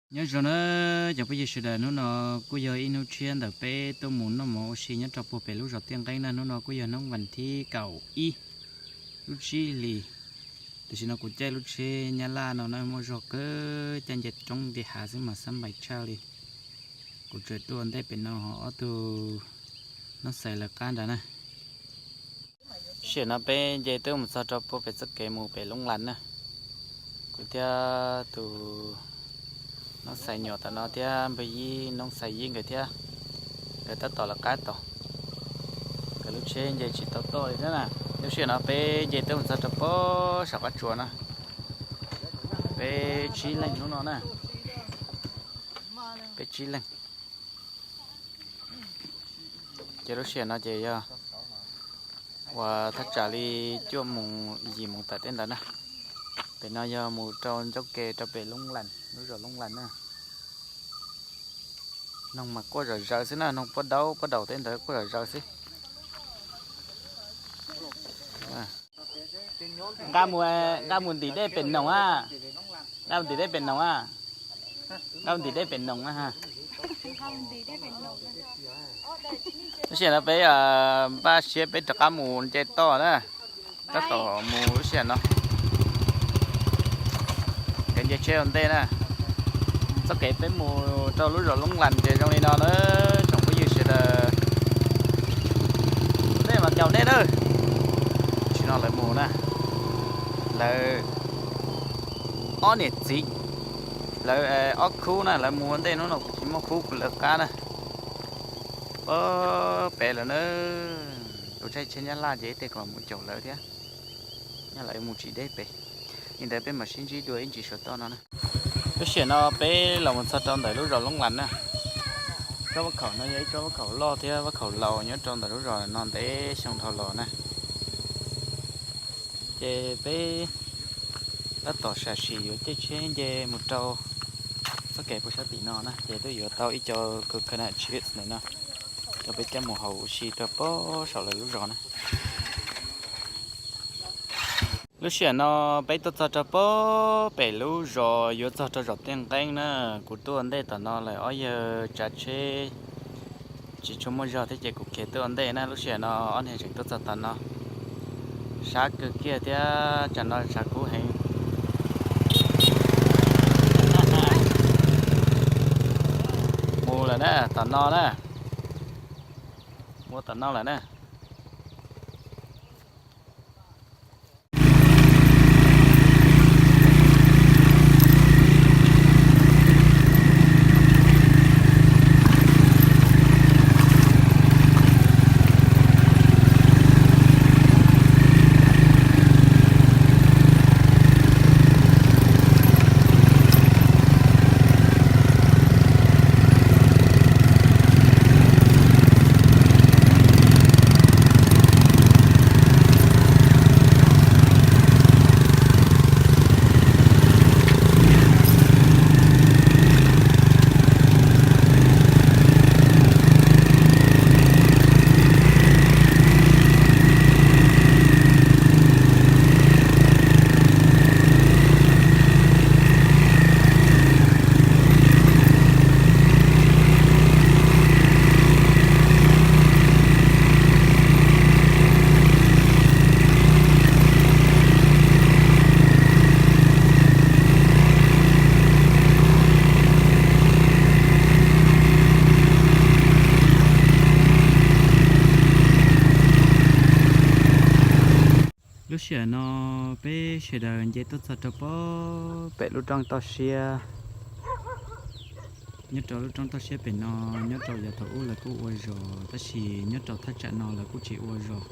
Nyob zoo na cov phooj ywg sawv daws, hnub no kuj yog ib hnub tshiab ntawm peb tuaj mus noj mov ua si nyob rau puag pem lub zos Tiaj Nqeeb na. Hnub no kuj yog hnub vas thib kaum ib lub tsib hlis. Tam sim no kuv caij lub tsheb Nyab Laj no na muaj zog kawg, caij nce roob nce hav xwb mas xab npais tshaj li. Kuv tseem tuaj ua ntej pem no ho ob tug noob xais lawv qab nrad na. Sij hawm no peb nce twb mus txog rau puag pem txoj kev mus pem Loob Las na. Kuv thiab tus noob xais nyuam tom no thiab npawg Yib noob xais Yib nkawd thiab, nkawd tab tom lawv qab tod. Nkawd lub tsheb nce tsis tau toj li thiab na. Lub sij hawm no peb nce twb mus txog rau puag saum qab tsuas na. Peb tsib leeg hnub no na. Peb tsib leeg. Ces lub sij hawm no ces yog uas thaj tsam li cuaj moos yim moos tawm tej ntawd na. Pem no yog mus rau ncauj ke rau pem Loob Las, lub zos Loob Las na. Noog mas quaj zom zaws xwb na, noog puab daub puab daus tej ntawd quaj zom zaws xwb. Nqa mus, nqa mus ntim dej pem noog a. Nqa mus ntim dej pem noog a. Nqa mus ntim dej pem noog na ha. Lub sij hawm no peb npaj siab peb rov qab mus nce toj na. Tab tom mus lub sij hawm no. Kev nce tsheb ua ntej na. Txoj kev peb mus rau lub zos Loob Las ces zoo li no na, tsoom phooj ywg sawv daws. Nej mas caum nej na. Tsis no lawv mus na. Lawv ob niam txiv, lawv ob khub na, lawv mus ua ntej hnub no kuv tsis muaj khub kuv lawv qab na. Pab pem lawm na. Tus tsaij tsheb Nyab Laj ces ib teg kom mus caum lawv thiab. Nyab lawv mus tsis deb pem. Li ntawd peb mam sib ntsib dua ib ntsis saum toj no na. Lub sij hawm no peb los mus txog rau ntawm lub zos Loob Las na. Tsob vaj khaum no yog ib tsob vaj khaum loj thiab vaj khaum laus nyob rau ntawm lub zos no ntev xyoo dhau los na. Ces peb tab tom sam sim yuav caij tsheb nce mus rau txoj kev puag sab tim no na, ces twb yuav tau ib co coconut chips ntawm no rau peb coj mus hau ua si rau puag saum lawv lub zos na. Lub sij hawm no peb tuaj txog rau puag pem lub zos yuav txog rau zos Tiaj Nqeeb na. Kuv tuaj ua ntej tom no lawm, ob yawg tsav tsheb tsis tshua muaj zog thiab ces kuv khiav tuaj ua ntej na. Lub sij hawm no ob niag tseem tuaj txog tom no, sab kawg kiag thiab tsam no tshav kub heev. Mus lawm na, tom no na, mus tom no lawm na. Lub sij hawm no peb sawv daws nce tuaj txog rau puag pem lub roob toj siab. Nyob rau lub roob toj siab pem no, nyob rau yav thaum ub lawv kuj ua zos, tab sis nyob rau thaj tsam no lawv kuj tsis ua zos.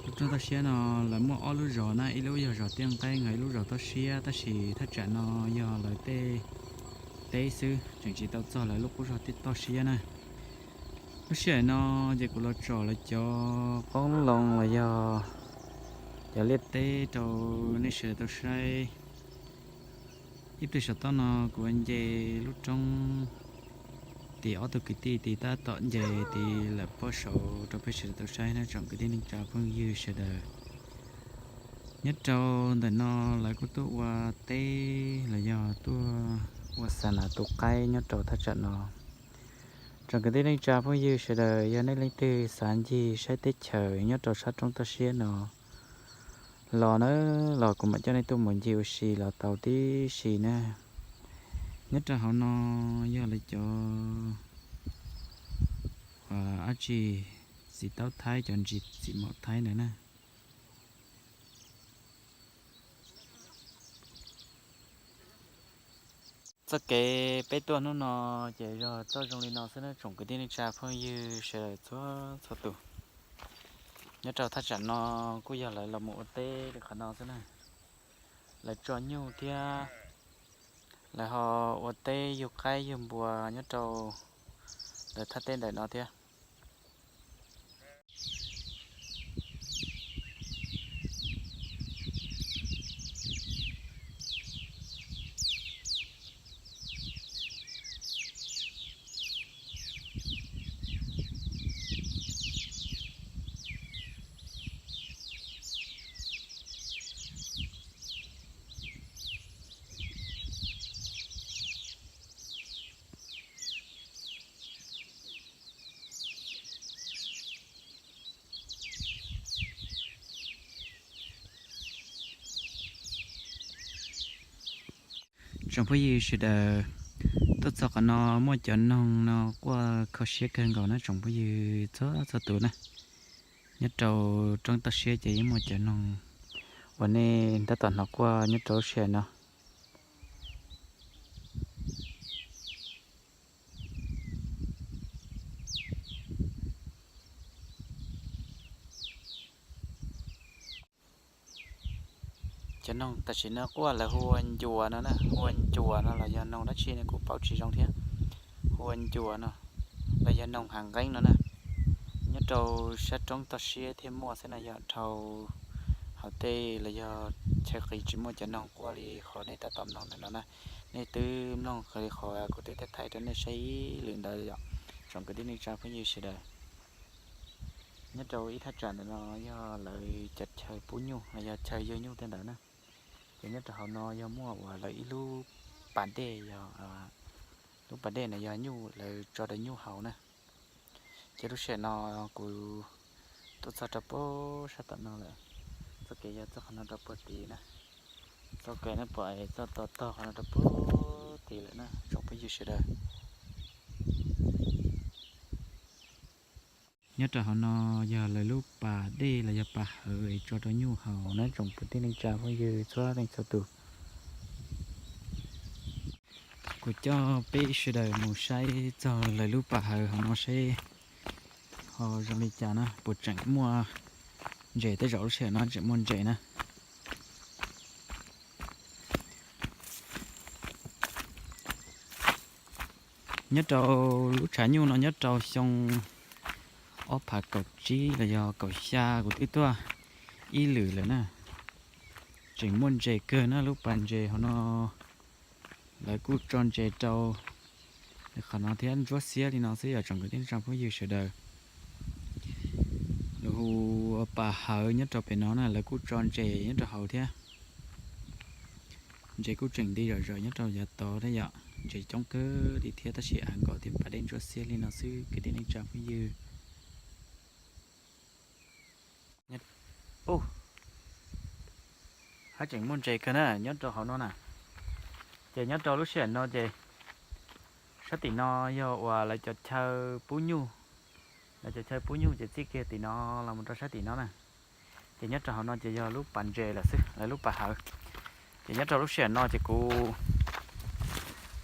Lub roob toj siab no lawv muaj ob lub zos na, ib lub yog zos Tiaj Nqeeb, ho ib lub zos toj siab, tab sis thaj tsam no yog lawv tej teb xwb, tseem tsis tau txog lawv lub qub zos toj siab na. Lub sij hawm no ces kuv los tsom lawv cov qoob loo los yog cov liaj teb rau nej sawv daws tau saib. Ib pliag saum toj no kuv nce lub roob, tim ob tug kwv tij tid tab tom nce tid lawm pob saud rau peb sawv daws tau saib na tsoom kwv tij neej tsa phooj ywg sawv daws. Nyob rau ntawm no lawv kuj tuaj ua teb los yog tuaj Ua xa nas tu qaib nyob rau thaj tsam no. Tsoom kwv tij neej tsa phooj ywg sawv daws, yog nej leej twg xav ncig saib teb chaws nyob rau sab roob toj siab no los na, los kuv mam coj nej tuaj mus ncig ua si los tau tib si na. Nyob rau hauv no yog lawv cov dab tsi, txiv taub Thaib, cov ntsis txiv maum Thaib ntawd na. Txoj kev peb tuaj hnub no ces yog txoj zoo li no xwb na tsoom kwv tij neej tsa phooj ywg sawv daws txhua txhua tus. Nyob rau thaj tsam no kuj yog lawv los mus ua teb li qhov no xwb na. Lawv tso nyuj thiab lawv ho ua teb yug qaib yug npua nyob rau lawv thaj teb ntawm no thiab. Tsoom phooj ywg sawv daws, tuaj txog qhov no muaj cov noog no quaj kho siab kawg nkaus na tsoom phooj ywg txhua txhua tus na. Nyob rau roob toj siab ces yeej muaj cov noog uas nej tab tom hnov quaj nyob rau lub sij hawm no. Cov noog tam sim no quaj lawv hu ua ncuas no na, hu ua ncuas no los yog noog dab tsi ne kuv paub tsis zoo thiab. Hu ua ncuas no los yog noog hav nqeeb no na. Nyob rau sab roob toj siab thiaj muaj xwb na, yog dhau hauv tej los yog chaw qis tsis muaj cov noog quaj li qhov nej tab tom mloog ntawm no na. Nej twb mloog li qhov kuv twb thaij thaij rau nej saib ib lwm ntawd yom, tsoom kwv tij neej tsa phooj ywg sawv daws. Nyob rau ib thaj tsam ntawm no yog lawv cov chaw pub nyuj los yog chaw yug nyuj tej ntawd na. Ces nyob rau hauv no yog muaj uas lawv ib lub pas dej, yog lub pas dej no yog nyuj lawv tso rau nyuj haus na. Ces lub sij hawm no kuv tuaj txog rau pem sab tom no lawm. Txoj kev yog txoj qhov no rau puag tid na. Txoj kev no pom txoj tog tog qhov no rau puag tid lawm na tsoom phooj ywg sawv daws. Nyob rau hauv no yog lawv lub pas dej los yog pas hawv es tso rau nyuj haus na tsoom kwv tij neej tsa phooj ywg txhua leej txhua tus. Kuv coj peb sawv daws mus saib txog lawv lub pas hawv hauv no seb ho zoo li cas na, puas tseem muaj ntses, tej zaum lub sij hawm no tseem muaj ntses na. Nyob rau lub tshav nyuj no nyob rau xyoo ob phav kaum tsib los yog kaum xya kuv twb tuaj ib lwm lawm na. Tseem muaj ntses kawg na, lub pas ntses hauv no lawv kuj tso ntses rau qhov no thiab, ntsuab xiab li no xwb yom tsoom kwv tij neej tsa phooj ywg sawv daws. Lawv hu ua pas hawv nyob rau pem no na, lawv kuj tso ntses nyob rau hauv thiab. Ntses kuj tseem nti zom zaws nyob rau yav tod thiab yom, ntses coob kawg li thiab tab sis av nkaus thiab pas dej ntsuab xiab li no xwb kwv tij neej tsa phooj ywg. Hab tseem muaj ntses kawg na nyob rau hauv no na. Ces nyob rau lub sij hawm no ces sab tim no yog uas lawv cov chaw pub nyuj, lawv cov chaw pub nyuj ces txij kiag tim no los mus rau sab tim no na. Ces nyob rau hauv no ces yog lub pas ntses lawm xwb, lawv lub pas hawv. Ces nyob rau lub sij hawm no ces kuv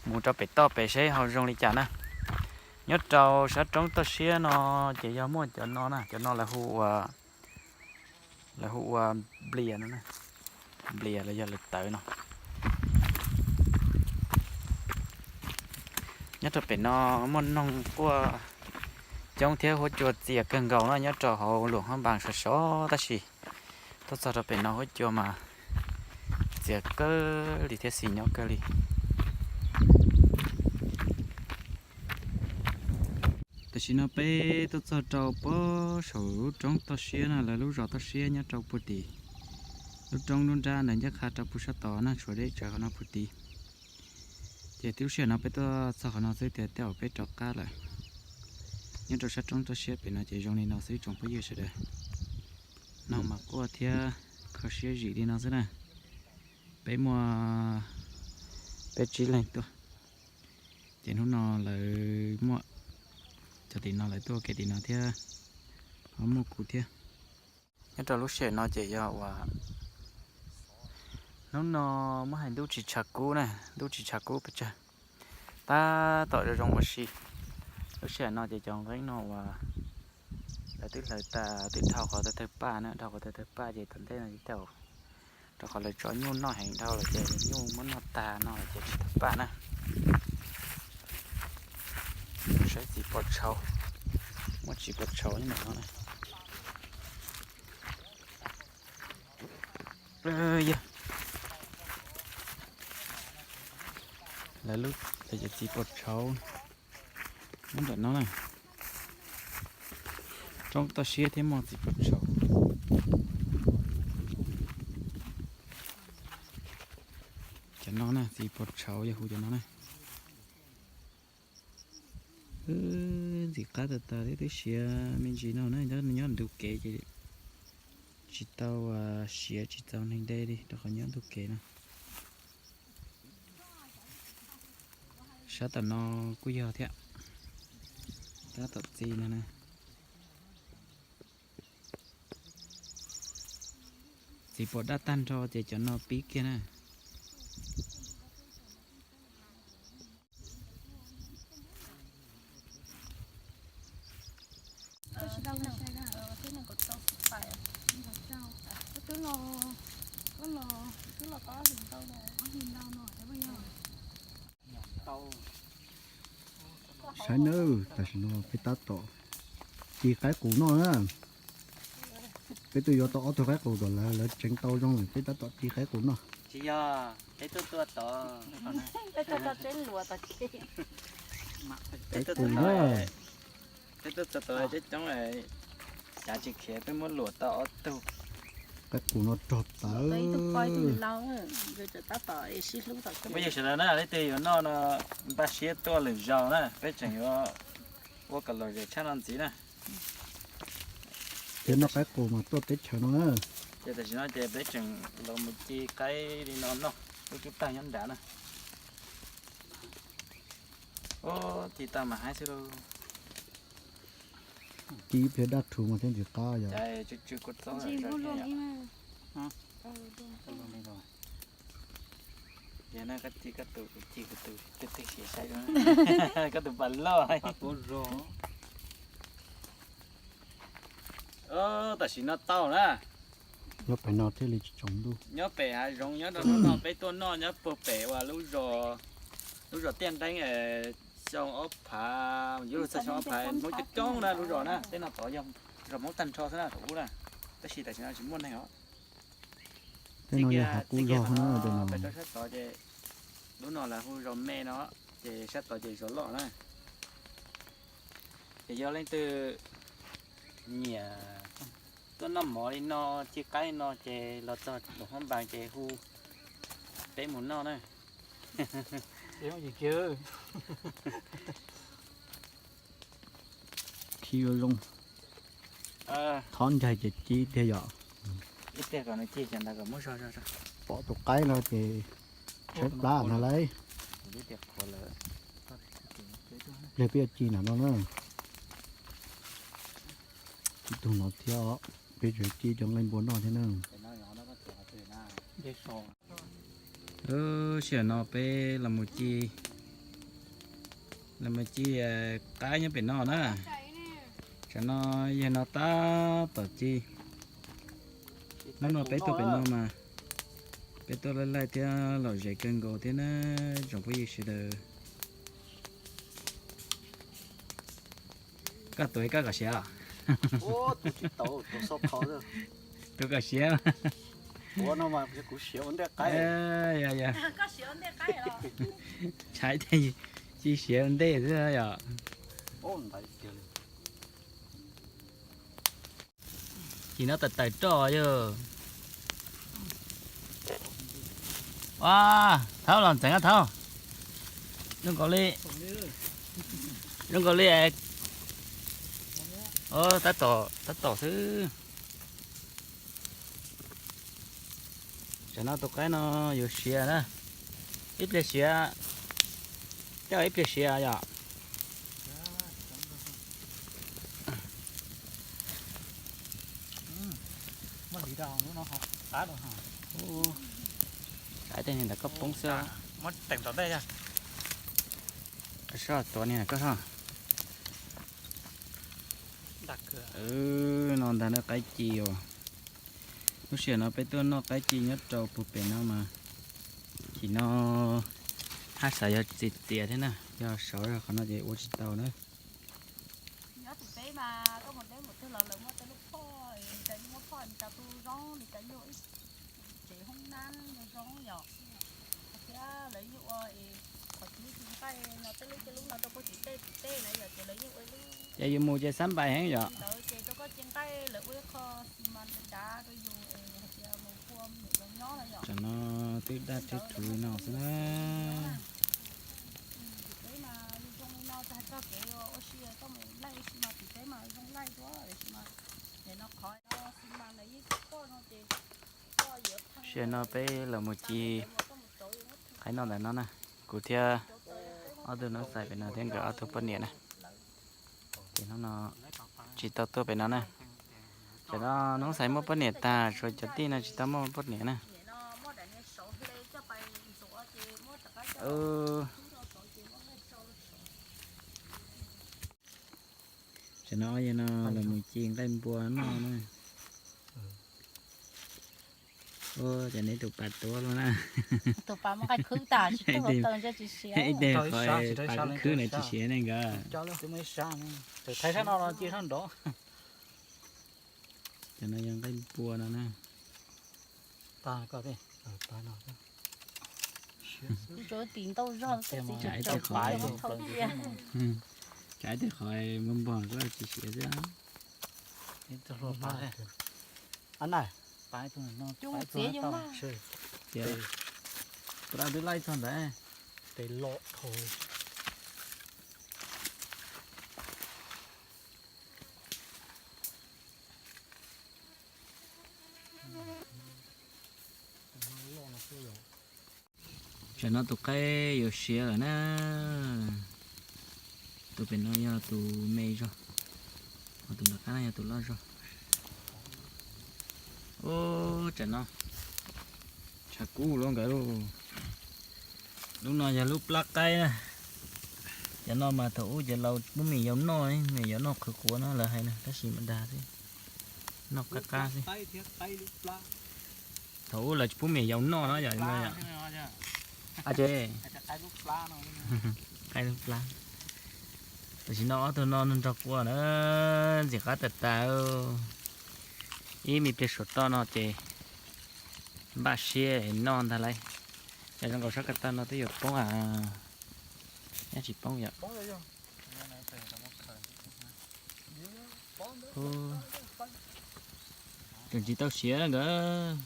mus rau pem toj pem seb ho zoo li cas na. Nyob rau sab roob toj siab no ces yog muaj cov no na, cov no lawv hu ua, lawv hu ua nplias no, nplias los yog lawv tawv no. Nyob rau pem no muaj noog quaj coob thiab huab cua txias kawg nkaus na, nyob rau hauv Luam Hab Npas sov sov tab sis tuaj txog rau pem no huab cua mas txias kawg li thiab xis nyob kawg li. Tam sim no peb tuaj txog rau pem saum lub roob toj siab no, lawv lub zos toj siab nyob rau puag tim lub roob lub nrab ntawd ncaj qha rau puag sab tod na, tshuav deb tsawv qhov no puag tid. Ces tib lub sij hawm no peb tuaj txog qhov no xwb tias tej zaum peb rov qab lawm. Nyob rau sab roob toj siab pem no ces zoo li no xwb tsoom phooj ywg sawv daws. Noog mas quaj thiab kho siab zim li no xwb na. Peb muaj peb tsib leeg tuaj, ces hnub no lawv muaj cov tim no lawv tuaj kev tim no thiab, ho muaj kuv thiab. Nyob rau lub sij hawm no ces yog uas hnub no muab hais ntuj tsis tshav kub na, ntuj tsis tshav kub pes tsawg, tab tom zoo zoo ua si. Lub sij hawm no ces cov nqeeb no uas lawv twb hlawv tas twb dhau qhov tawg tawg paj na, dhau qhov tawg tawg paj ces tom ntej no ces tej zaum rau qhov lawv tso nyuj noj heev dhau lawm ces nyuj muab noj tag no lawm ces tsis tawg paj na. Saib txiv pos tshauv, muaj txiv pos tshauv nyob ntawm no na. Yog lawv lub, lawv cov txiv pos tshauv nyob ntawm no na. Roob toj siab thiab muaj txiv pos tshauv. Cov no na, txiv pos tshauv yog hu cov no na. Ntxim qab tas tas thiab twb siav me ntsis no na, nyob ntu kev ces tsis tau siav tsis txaus neeg de li rau qhov nyob ntu kev no. Sab tom no kuj yog thiab, tab tom txi no na. Txiv pos daj tag nrho ces cov no pib kiag na. Saib nawb, tam sim no peb tab tom ci qaib qus noj na. Peb twb yuav tau ob tug qaib qus tom lawv, lawv tseev tau zoo lawm, peb tab tom ci qaib qus noj. Tsis yog, peb tuaj tuaj tod, qaib qus na. Peb tuaj tod coob coob, cav tsis khiav peb muab luam tau ob tug. Qaib qus no rog tawv. Peb yog sawv daws na, leej twg yuav noj no npaj siab tuaj lwm zaus na, peb tseem yuav ua kom lom zem tshaj no ntxiv na. Thiab noj qaib qus mas tuaj teb chaws no na. Ces tam sim no ces peb tseem los mus ci qaib li no noj, lub cub tag nyob nrad na. Ub, ci tag mas haib xwb lauj. Ci ib pliag daj rhuv mas thiaj ntxim qab yom. Tsw tsw kua txob. Yog na, koj ci koj tus, kuv ci kuv tus, twg twg siav saib, koj tus pas loj. Tam sim no tau na. Nyob pem no thiaj li tsis tsaus ntuj. Nyob pem hav zoov nyob rau no peb tuaj noj nyob puag pem uas lub zos Tiaj Nreeb, xyoo ob phav, yuav luag txog xyoo ob phav Hmoob coob coob na lub zos na, tej no tod yog zos Hmoob tag nrho xwb na thaum ub na, tab sis tam sim no tsis muaj neeg os. Tej no yog hav qub zog na, peb rau sab tod ces lub no lawv hu zos me no, ces sab tod ces zos loj na. Ces yog leej twg nyiam tuaj noj mov li no, ci qaib no ces los txog Luam Phab Npas ces hu peb mus noj na. Khi zoo zoo. Thov ncaig ces ci tiag yom. Pom tus qaib no ces tshaib plab no lauj. Pliag peb yuav ci nram no na. Ci tug no thiab os, peb tseem ci cov nqaij npua noj thiab na. Lub sij hawm no peb los mus ci, los mus ci qaib nyob pem no na. Tsam no yawg no tab tom ci. Hnub no peb tuaj pem no mas peb tuaj laij laij thiab lom zem kawg nkaus thiab na, tsoom phooj ywg sawv daws. Koj tuav koj kom siav os. Tuav kom siav. Ntshai thiaj ci siav ua ntej xwb yom. Ci no tawm tawm roj yog. Ua, Thaub los ntxeev Thaub. Zoo nkaus li, zoo nkaus li, tab tom, tab tom xwb. Tam no tus qaib no yuav siav na, ib pliag siav, coj ib pliag siav yom. Tsam tej niag ntawd koj poob xwb. Soj tuav niag koj soj. No ntag na qaib ci os. Lub sij hawm no peb tuaj noj qaib ci nyob rau puag pem no mas, chim no haj xav yog txias txias thiab na, yog sov zog qhov no ces ua tsis tau na. Nyob tim teb mas koj mus deb mus twg los lawv muaj tej lub phoj, cas yeej muaj phoj, cas tu zoo li cas yeej ua ib tsev hoob nab zoo zoo yom. Hais tias lawv yeej ua es qhov tsis ua ci nqaij no tej lub tej lub no rau puag tim tej tim tej na yom, ces lawv yeej ua ib lub Ces yus mus ces xab npais heev yom. Ntawd ces rau koj ci nqaij lawv ua ib qho xi mas dav dav rau yus es hais tias mus pua me nyuam yaus nyob no yom. Tam no twb daj twb rhuv no xwb na. Tim teb mas zoo zoo li no txog kev ua si koj mus laij ua si mas tim teb mas zoo laij dua tiam sis mas nim no qhov no xi mas lawv yeej tsis poj no ces Sij hawm no peb los mus ci qaib noj ntawm no na. Kuv thiab ob tug noob xais pem no thiab nkawd ob tug poj niam na. Ces hnub no tsis tau tuaj pem no na. Tam no noob xais muaj poj niam tag, tshuav cov tij no tsis tau muaj poj niam na. Tam no yog no los mus ci nqaij npua noj na. Ua cas neb tus pas tuab luaj na. Tus pas muaj nqaij khwb tas, ib teg, ib teg qhov pas khwb na tsis siav ne nkawd. Cov no yog nqaij npua no na. Tsam ib teg qhov npog npog koj tsis siav xwb. Tus dab twb laij txog ntawd. Tsam no tus qaib yuav siav lawm na. Tus pem no yog tus me zog, ho tus nram qab no yog tus loj zog. Ub, tsam no tshav kub lawm nkawd lauj. Lub no yog lub plab qaib na. Cov no mas thaum ub cov laus pub me nyuam yaus noj, me nyuam yaus noj qhwv quav no lawv hais na, tab sis mas dag xwb, noj qab qab xwb. Thaum ub lawv tsis pub me nyuam yaus noj no yom. Qaib lub plab. Tam sim no ob tug no nrog kuv na, ntxim qab tas tas. Ib me pliag saum toj no ces npaj siab noj ntag lauj. Ces zoo nkaus sab ko taw no twb yuav poob a, nyob tsis poob yom. Tseem tsis tau siav nkawd,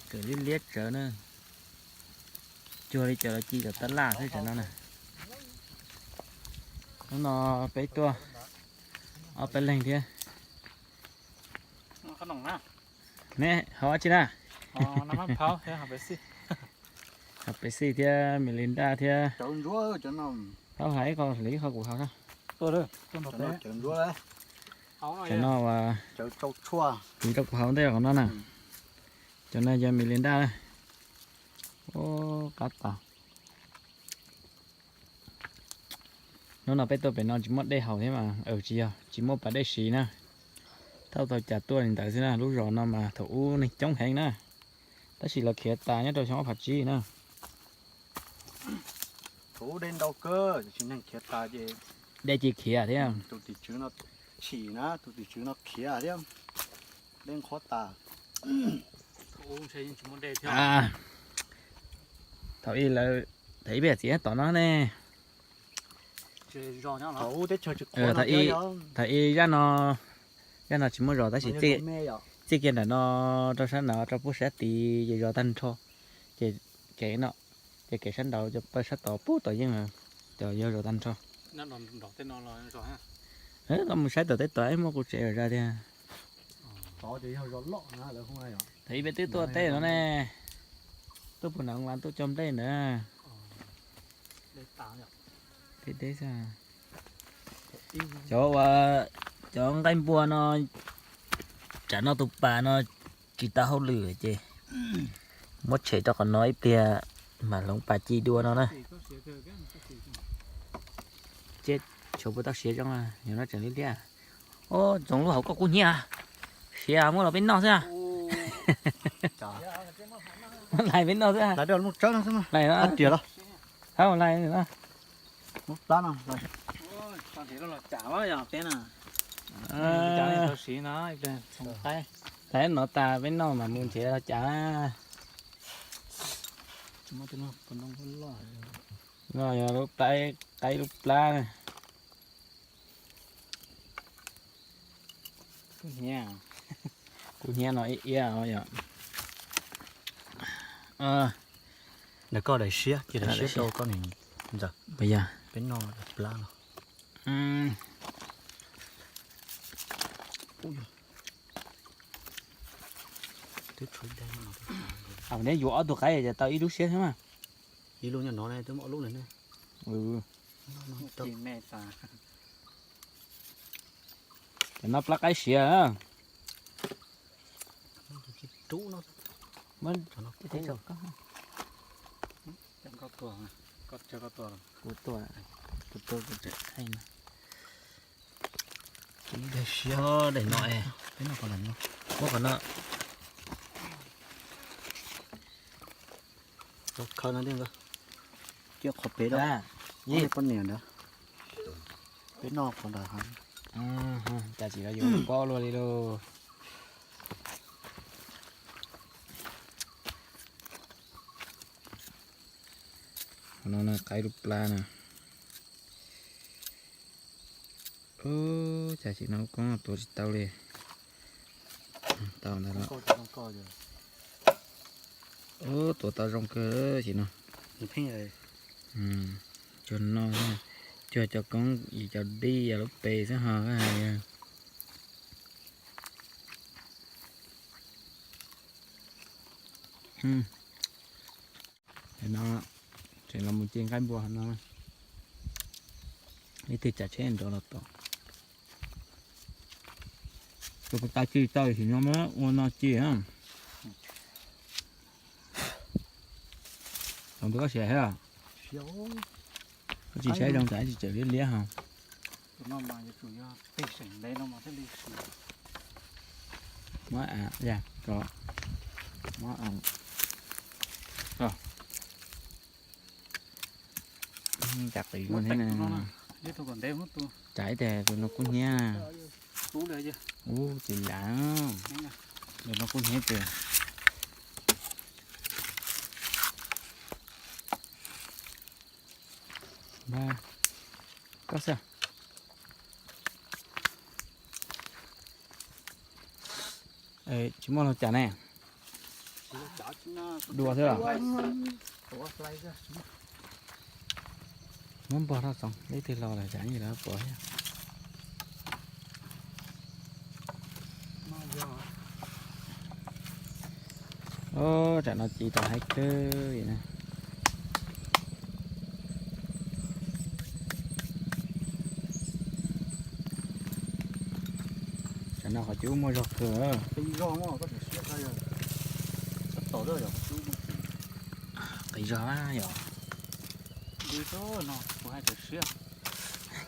kawm liab liab tsawv na. Cuag li cov los ci cov tab laj xwb tsam no na. Hnub no peb tuaj ob peb leeg thiab. Ne, haus dab tsi na? Haus Pepsi thiab Mirinda thiab. Haus hais ib qho, ib qho kuv haus na. Cov no uas kuv rau kuv haus ntej qhov no na. Cov no yog Mirinda na. Ub, qab tas. Hnub no peb tuaj pem no tsis muaj dej haus thiab mas, tsis yog, tsis muaj pas dej siv na. Thauj tau cas tuaj li ntawd xwb na. Lub zos no mas thaum ub neeg coob heev na, tab sis lawv khiav tas nyob rau xyoo ob phav tsib na. Thaum ub dej ntau kawg, dej cia khiav thiab. Tus tim tswv no chim na, tus tim tswv no khiav thiab, dej qhuav tas. Thaum ub lawv, thaum ib, thaum ib peb txiv tom no ne. Thaum ib zaj no, zaj no tsis muaj zos tab sis txij kiag nram no rau sab no rau puag sab tid ces zos tag nrho. Ces kev no Ces kev sab nraud cov pawg sab tod pub tod yeej, cov yog zos tag nrho. Koj mus saib tom tej tod es muaj kuv tsev zos zaj tiag. Thaum ib peb twb tuaj tej no ne, tuaj puag nram vas tuaj cog nplej ntawd. Deb deb xwb. Cov uas, cov nqaij npua no, tsam no tus pas no tsis tau hauj lwm ces muab tshem rau qhov no ib pliag mam hloov pas ci dua no na. Ces tshuav puas tau siav zoo, yog no tseem liab liab. Ub, ntxoov lub hauv koj kub hnyiab. Siav muab los peb noj xwb. Muab lais peb noj xwb. Lais no, lais no. Lais no tas peb noj mas mus nrhiav los cas. No yog lub qaib, qaib lub plab. Kub hnyiab no ib iab yom. Daim koj daim siab, cia daim siab rau koj niam ntxawm. Peb noj daim plab no. Neb yuav ob tug qaib ces tau ib lub siab thiab mas. Ib lub nyob no ne, twb muaj ob lub ne. Cov no plab qaib siav. Kuv tua, kuv tua, kuv tua. Daim siab, daim no, muab qhov no. Khaws no thiab, cia qhov pem rau poj niam ntawd. Peb noj qhov ntawd. Cas tsis los yuav pob luaj li lauj. Qhov no qaib lub plab na. Ub, cas sim no lub koob no tuav tsis tau li. Tau ntawd los. Ub, tuav tau zoo kawg sim no. Cuag no, cuag cov koob, cov dib lub pes xwb ho hais. No, tseem los mus ci nqaij npua no. Ib tug tsav tsheb nrov los tom. Tus ko taw ci tau sim no muab ua no ci. Tau tus koj siav thiab? Koj tsis saib zoo tsam tsis tseem liab liab ho. Muab a, muab a. Cas qis thiab. Tsam ib teg tus no kub hnyiab. Ub, tsis lam. Tus no kub hnyiab tiag. Koj xwb. Tsis muaj los cas ne. Dua xwb los. Muab npog rau txoov, ib tug los lawm tsam ib lawv pom thiab. Ub, tsam no ci tau haib kawg na. Tsam no qhov cub muaj zog kawg. Qis zog yom.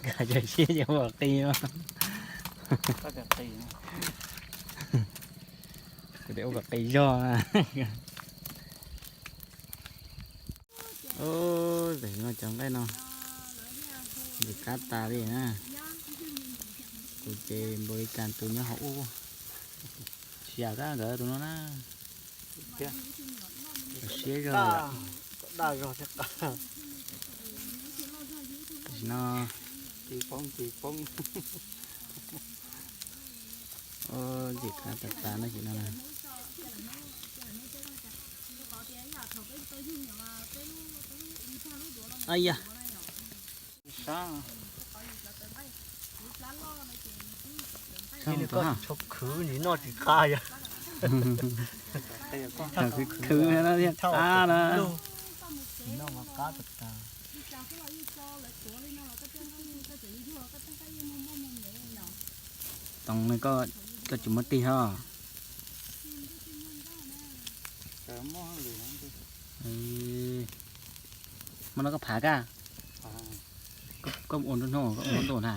Koj siab ces ua qis mas. Kuv tias ua kom qis zog na. Ub, tam sim no cov nqaij no ntxim qab tas li na. Kuv ces npaum li cas tus nyob hauv ub. Siav tab nkawd tus no na. Siab zog. Daj zog thiab. Tam sim no ntxim qab tas tas no tam sim no na. Ay ya. Tsis tshua khwv nim no tsis qab yog. Khwv no thiaj qab na. Toom no koj tsis muab tig hos. Hmo no koj phav koj, koj ua nruab hnub koj ua ntuj na.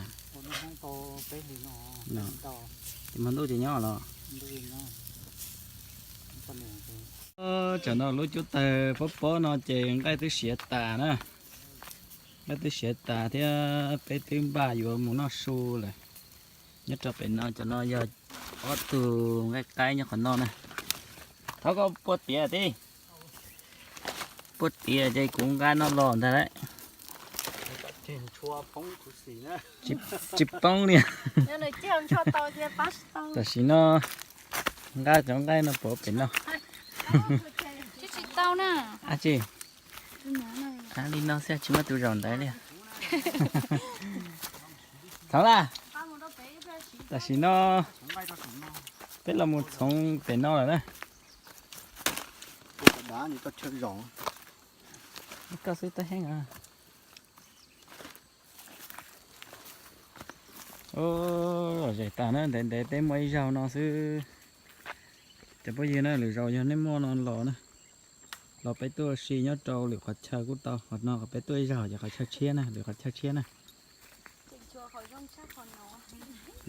Ces hmo ntuj ces nyob los. Tam no lub cub tawg pob pob no ces nqaij twb siav tas na. Nqaij twb siav tas thiab peb twb npaj yuav mus noj su lawm. Nyob rau pem no, cov no yog ob tug nqaij qaib nyob qhov no na. Thov koj puag tiav tib, puag tiav ces kuv nqa noj los ntag lauj. Tsis poob li. Tam sim no nqa cov nqaij no pov pem no. Tsis tau na. Ab tsi, li no xwb tsis muaj tus zaum ntawd li. Txhoov lawm. Tam sim no peb los mus txhoov pem no lawm na. Koj xwb tau heev. Lom zem tas na, ntev ntev peb muaj ib zaug no xwb. Cov phooj ywg na, lwm zaus yog nej muaj no los na, los peb tuaj ua si nyob rau lwm qhov chaw kuj tau. Qhov no qhov peb tuaj ib zaug ces qhov chaw tshiab na, lwm qhov chaw tshiab na.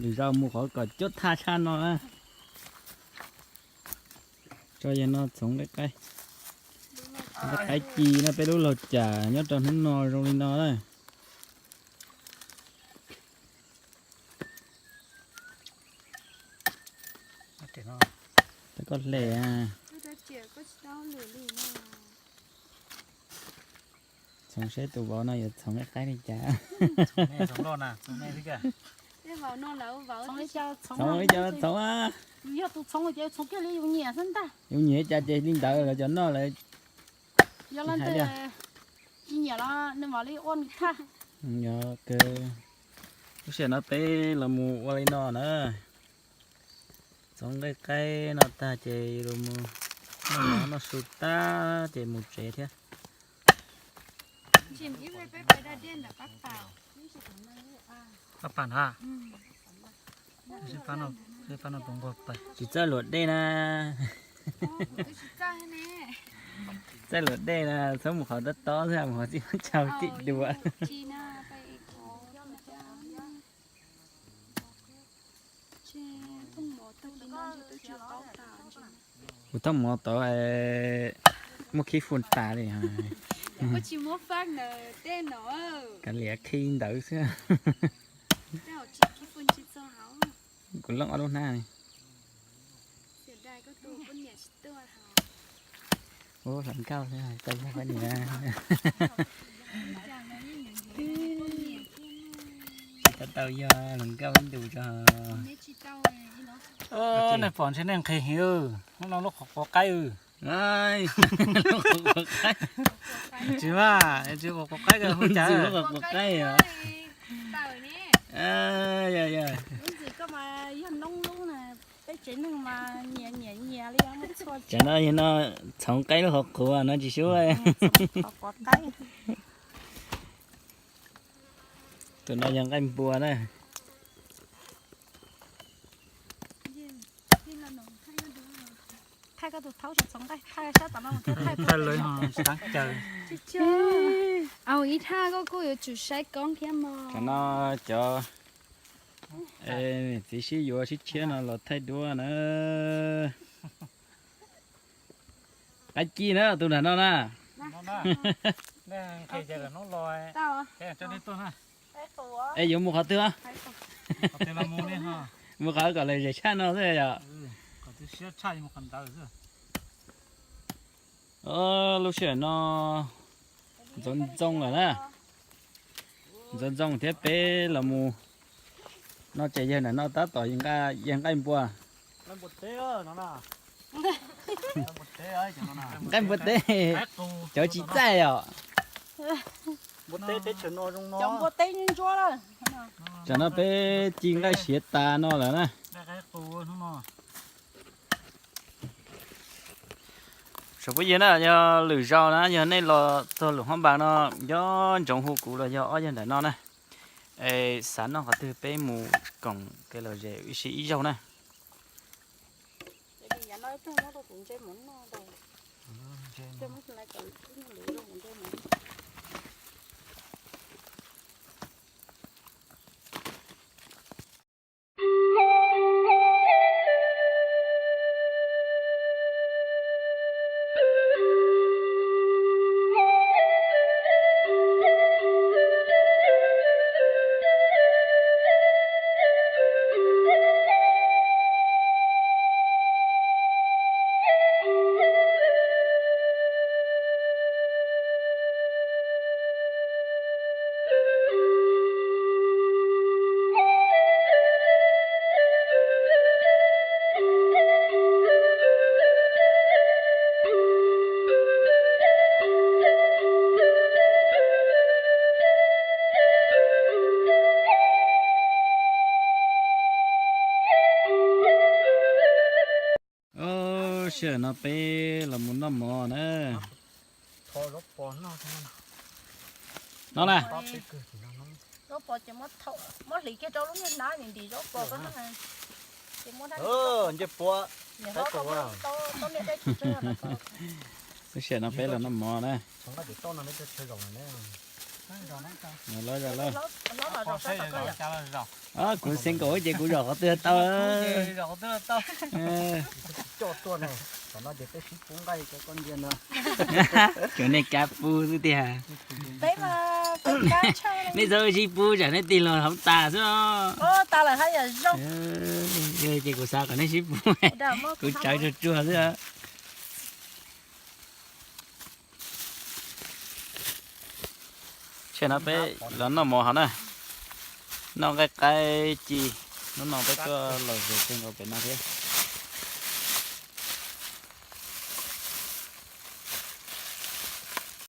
Lwm zaus mus qhov kom cuab thaj tshaj no na. Tso yog no txhoov nqaij qaib, nqaij qaib ci no, peb lub laug cas nyob rau hnub no zoo li no na. Koj hle. Txhoov seb tus vauv no yuav txhoov nqaij qaib li cas. Txhoov li cas txhoov. Yus nyiam cas ces li ntawd, lawv cov noj lawv tsis hais li. Lub sij hawm no peb los mus ua li no na. Txhoov nqaij qaib no tag ces los mus noj mov noj su tag ces mus tsev thiab. Tsis txawj luam dej na. Txawj luam dej na, txhob mus qhov tob tob xwb, mus qhov txij muab tsau txij dua. Kuv thooj mov tod muab khib fun tas li. Kav liam khi ntawd xwb. Kuv looj ob lub hnab. Ua hluas nkauj xwb, tau yog poj niam. Tsis tau tau yog hluas nkauj ib ntus tso. Nej pom ntshe nej nqhis heev, hnub no lub quav quav qaib. Tsis mas, tsis quav quav qaib, hu cas lub quav quav qaib. Tam no yog no txhoov qaib lub qhov quav no tsis sub. Tus no yog nqaij npua na. Thaij koj tus thaub txhoov nqaij, thaij sab tom no. Thaij lawv sab caws. Au, ib thaj koj kuj yuav tsum saib koob thiab mog. Tam no cov txiv sib yuav sib tshiab no los thaij duab na. Qaib ci na, tus nram no na. Es yuav mus qhov twg? Mus qhov kom lom zem tshaj no xwb yom. Lub sij hawm no ntxoov ntxoo lawm na. Ntxoov ntxoo thiab peb los mus no ces yawg nram no tab tom yawg nqaij npua. Nqaij npua teb, cov tsis txaij os. Npua teb teb chaws no zoo no. Cov npua teb ntsuab ntsuab lawm. Tam no peb ci nqaij siav tas no lawm na. Saum phooj ywg na, yog lwm zaus na, yog nej los txog lwm hoob npas no, nco ntsoov hu kuv los yog ob yawg ntawm no na. Es xav noj qhov twg peb mus koom kev lom zem ib sij ib zaug na. Sij hawm no peb los mus noj mov na. No na. Ncej puav. Lub sij hawm no peb los noj mov na. Kuv xeev nkaus ces kuv zom qhov twg tau. Cov nej kav pub xwb tiag. Nej txhob sib pub tsam nej tig los hauv tas xwb. Ces kuv xav kom nej sib pub, kuv tsawv tsuag tsuag xwb. Tshem no peb los noj mov hov na. Noj nqaij qaib ci, hnub no peb tuaj lom zem kawg nkaus pem no thiab.